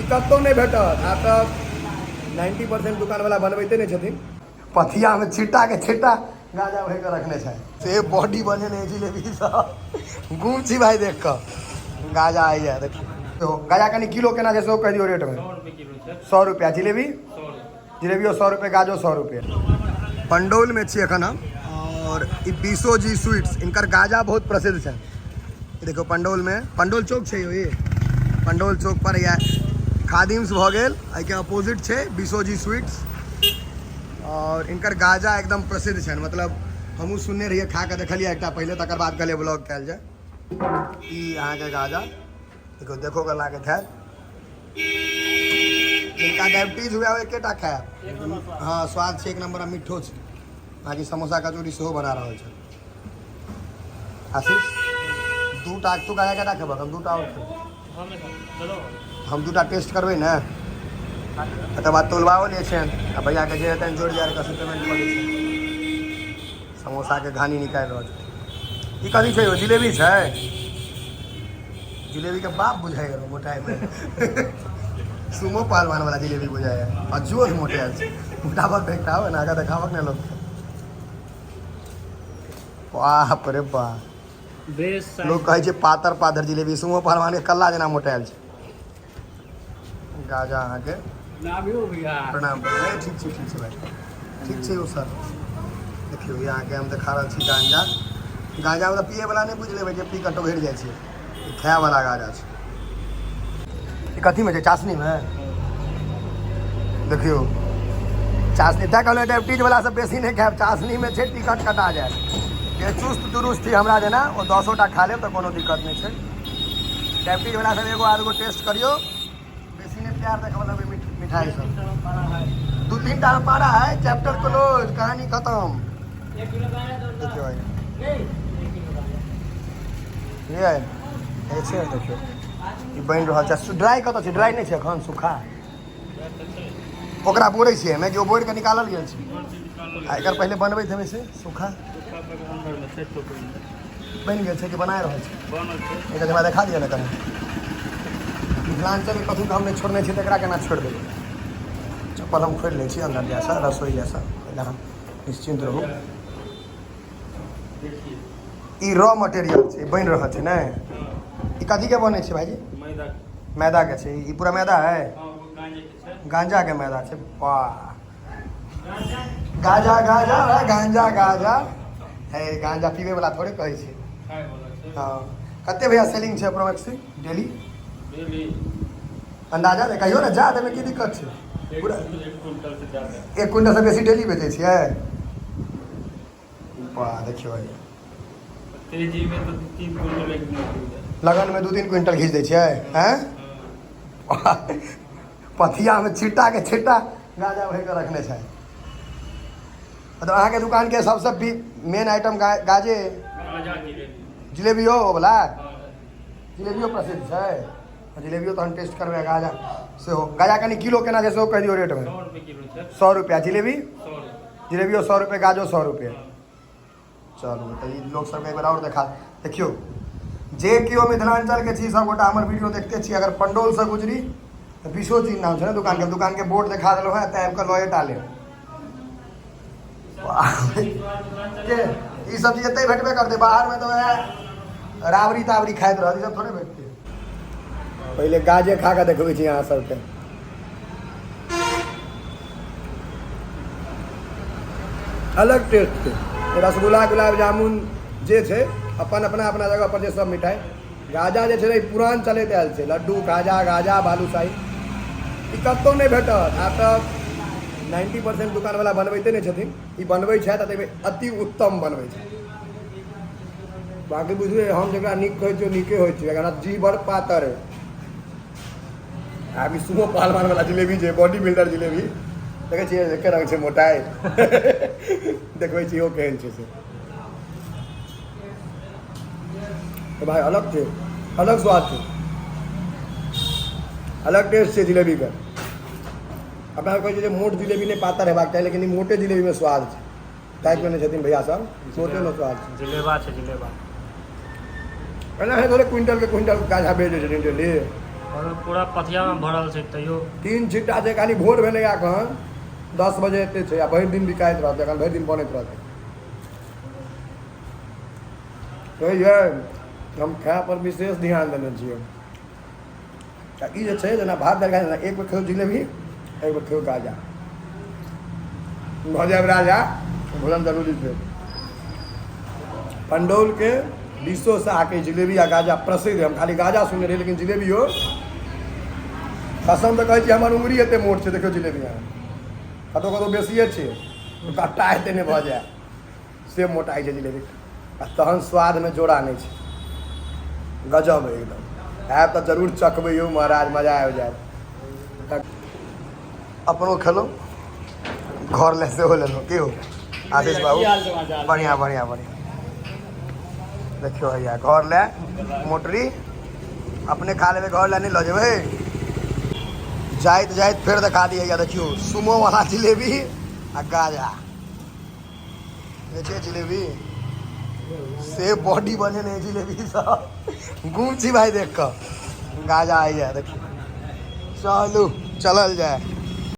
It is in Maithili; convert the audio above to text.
ई कतहु नहि भेटत। आब तऽ 90% दुकानवला बनबैते नहि छथिन। पथियामे छिट्टाके छिट्टा गाजा भरि कऽ रखने छै, से बॉडी बनेने जिलेबी सब। गुम छी भाई देख कऽ। गाजा आइ जाय देखियौ, गाजा कनि किलो केना छै सेहो कहि दियौ रेटमे। 100 रुपैआ जिलेबी, जिलेबियो 100 रुपैआ, गाजो 100 रुपैआ। पंडौलमे छी एखन हम और ई बीसो जी स्वीट्स, इनकर गाजा बहुत प्रसिद्ध छै। देखियौ पंडौलमे, पंडौल चौक छै यौ, ई पंडौल चौक पर या खादिम्स भऽ गेल, एहिके अपोजिट छै बीसो जी स्वीट्स और इनकर गाजा एकदम प्रसिद्ध छनि। मतलब हमहूँ सुनने रहियै, खा कऽ देखलियै एकटा पहिले, तकर बाद कहलियै ब्लॉग कयल जाय। ई अहाँके गाजा देखियौ, देखो के लागैत हैत। जिनका डायबिटीज हुए एकेटा खायब। हँ, स्वाद छै एक नंबर आ मिठो छै। बाकी समोसा कचौड़ी सेहो बना रहल छै। आशीष, दूटा तू गाजा केटा खेबह? हम दूटा आओर खेबै। हम दूटा टेस्ट करबै ने, तकर बाद तोलबाओ लै छनि आ भैयाके जे हेतनि जोड़ि जाड़ि कऽ से पेमेंट कऽ दै छनि। समोसाके घानी निकालि रहल छै। ई कथी छै यौ? जिलेबी छै? जिलेबीके बाप बुझाइ गेल मोटाइमे, सुमो पहलवान वाला जिलेबी बुझाइ आ जोर मोटायल छै। मोटाबक देखता एना कऽ देखाबक ने लोक। बाप रे बाप, लोक कहै छै पातर पातर जिलेबी, सुमो पहलवान के कल्ला जेना मोटायल छै गाजा। अहाँके प्रणाम। ठीक छै, ठीक छै भाई, ठीक छै यौ सर। देखियौ, ई अहाँके हम देखा रहल छी गांजा। गांजा मतलब पिए वाला नहि बुझि लेबै जे पी कऽ टोघरि जाइ छै, ई खाय वाला गांजा छै। ई कथीमे छै? चाशनीमे। देखियौ चाशनी, तैं कहलहुँ डायबिटीज वाला सब बेसी नहि खायब। चाशनीमे छै, टिकट कटा जायत। जे चुस्त दुरुस्त छी हमरा जेना, ओ 10 टा खा लेब तऽ कोनो दिक्कत नहि छै। डायबिटीज वाला सब एगो आधगो टेस्ट करियौ, बेसी नहि प्यार देखबऽ लगबै मिठाई सब। दू तीन टा पारा है, चैप्टर क्लोज, कहानी खत्म। देखियौ ये ये छै, देखियौ ई बनि रहल छै। ड्राई कतऽ छै? ड्राई नहि छै एखन, सूखा। ओकरा बोरै छियै एहिमे कि ओ बोरि कऽ निकालल गेल छै? आ एकर पहिले बनबैत हेबै से सूखा बनि गेल छै कि बना रहल छै? एकर हमरा देखा दिअ ने कनि। मिथिलाञ्चलके कथू हम नहि छोड़ने छी तऽ एकरा केना छोड़ि देबै? चप्पल हम खोलि लै छी। अन्दर जायसँ, रसोई जायसँ पहिले अहाँ निश्चिन्त रहू। ई रॉ मटेरियल छै, बनि रहल छै ने। ई कथीके बनै छै भाईजी? मैदाके छै। ई पूरा मैदा है, गांजाके मैदा छै। वाह, गाजा गाजा गांजा गाजा है। गांजा पीबै वाला थोड़े कहै छै। हँ, कते भैया सेलिंग छै अप्रोक्सी डेली? अंदाजा ने कहियो ने, जा एहिमे की दिक्कत छै? पूरा 1 क्विंटल से बेसी डेली बेचै छियै? वाह, देखियौ भैया। तेजी में तो 3 क्विंटल एक दिन में। लगन में 2-3 क्विंटल घीच दै छियै? हैं, पथिया में छिट्टा के छिट्टा गाजा भरि कऽ रखने छै। मतलब अहाँके दुकान के सबसे मेन आइटम गाजे? जिलेबियो वाला, जिलेबियो प्रसिद्ध छै। जिलेबियो तहन टेस्ट करबै, गाजा सेहो। गाजा कनि किलो केना छै सेहो कहि दियौ रेटमे। 100 रुपैआ जिलेबी, जिलेबियो 100 रुपैआ, गाजो 100 रुपैआ। चलू तऽ ई लोक सबके एक बेर आओर देखा। देखियौ, जे केओ मिथिलाञ्चलके छी, सबगोटा हमर वीडियो देखते छी, अगर पंडौलसँ गुजरी तऽ बीसो चीज नाम छै ने दुकानके, दुकानके बोर्ड देखा देलहुँ हेँ, तऽ आबि कऽ लए टा लेब। के ई सब चीज एतै भेटबे करतै, बाहरमे तऽ वएह राबड़ी ताबड़ी खाइत रहत, ई सब थोड़े भेटतै। पहिले गाजे खा कऽ देखबै छी अहाँ सबके। अलग टेस्ट छै। रसगुल्ला, गुलाब जामुन जे छै, अपन अपना अपना जगह पर जे सब मिठाई, गाजा जे छै पुरान चलैत आयल छै। लड्डू, गाजा, गाजा बालूशाही, ई कतहु नहि भेटत। आब तऽ 90% दुकानवला बनबैते नहि छथिन। ई बनबै छथि आ ताहिमे अति उत्तम बनबै छथि। बाँकी बुझलियै, हम जकरा नीक कहै छियै ओ नीके होइ छै। एकरा जी बड़ पातर है। आब ई सुमो पहलवान वाला जिलेबी छै, बॉडी बिल्डर जिलेबी। देखै छियै एके रंग छै मोटाइ। देखबै छी ओ केहन छै से। तऽ भाइ अलग छै, अलग स्वाद छै, अलग टेस्ट छै जिलेबीके। अपना कहै छै जे मोट जिलेबी नहि, पातर हेबाक चाही, लेकिन ई मोटे जिलेबीमे स्वाद छै। ताकि लेने छथिन भैया सब, मोटेमे स्वाद छै। जिलेबा छै, जिलेबा। एना है थोड़े क्विंटल के क्विंटल गाजा भेज दै छथिन डेली। मतलब पूरा पथियामे भरल छै तैयो। 3 छिट्टा छै खाली। भोर भेलै एखन 10 बजे एते छै आ भरि दिन बिकाइत रहतै, एखन भरि दिन बनैत रहतै। कहियै हम खाय पर विशेष ध्यान देने छियै। आ ई जे छै जेना भात दालि खाइ, एक बेर खेलौ जिलेबी, एक बेर खेलौ गाजा, भऽ जायब राजा। भोजन जरूरी छै। पंडौलके बीसो से आके जिलेबी आ गाजा प्रसिद्ध है। हम खाली गाजा सुनने रही, लेकिन जिलेबियो कसम तऽ कहै छी, हमर उंगरी एते मोट छै। देखियौ जिलेबी अहाँ, कतहु कतहु बेसिए छै, कट्टा एते नहि भऽ जाय से मोटाइ छै जिलेबी। आ तहन स्वादमे जोड़ा नहि छै, गजब एकदम। आयब तऽ जरूर चखबै यौ महाराज, मजा आबि जायत। अपनो खेलहुँ, घर लए सेहो लेलहुँ। की हो आशीष बाबू? बढ़िआँ बढ़िआँ बढ़िआँ। देखियौ हैया घर लए मोटरी, अपने खा लेबै, घर लए नहि लऽ जेबै। जाइत जाइत फेर देखा दिए। हैया देखियौ सुमो वाला जिलेबी आ गाजा। देखिए जिलेबी से बॉडी बनेने जिलेबी सब गुम छी भाई देख कऽ। गाजा आइ जाए देखियौ। चलू, चलल जाए।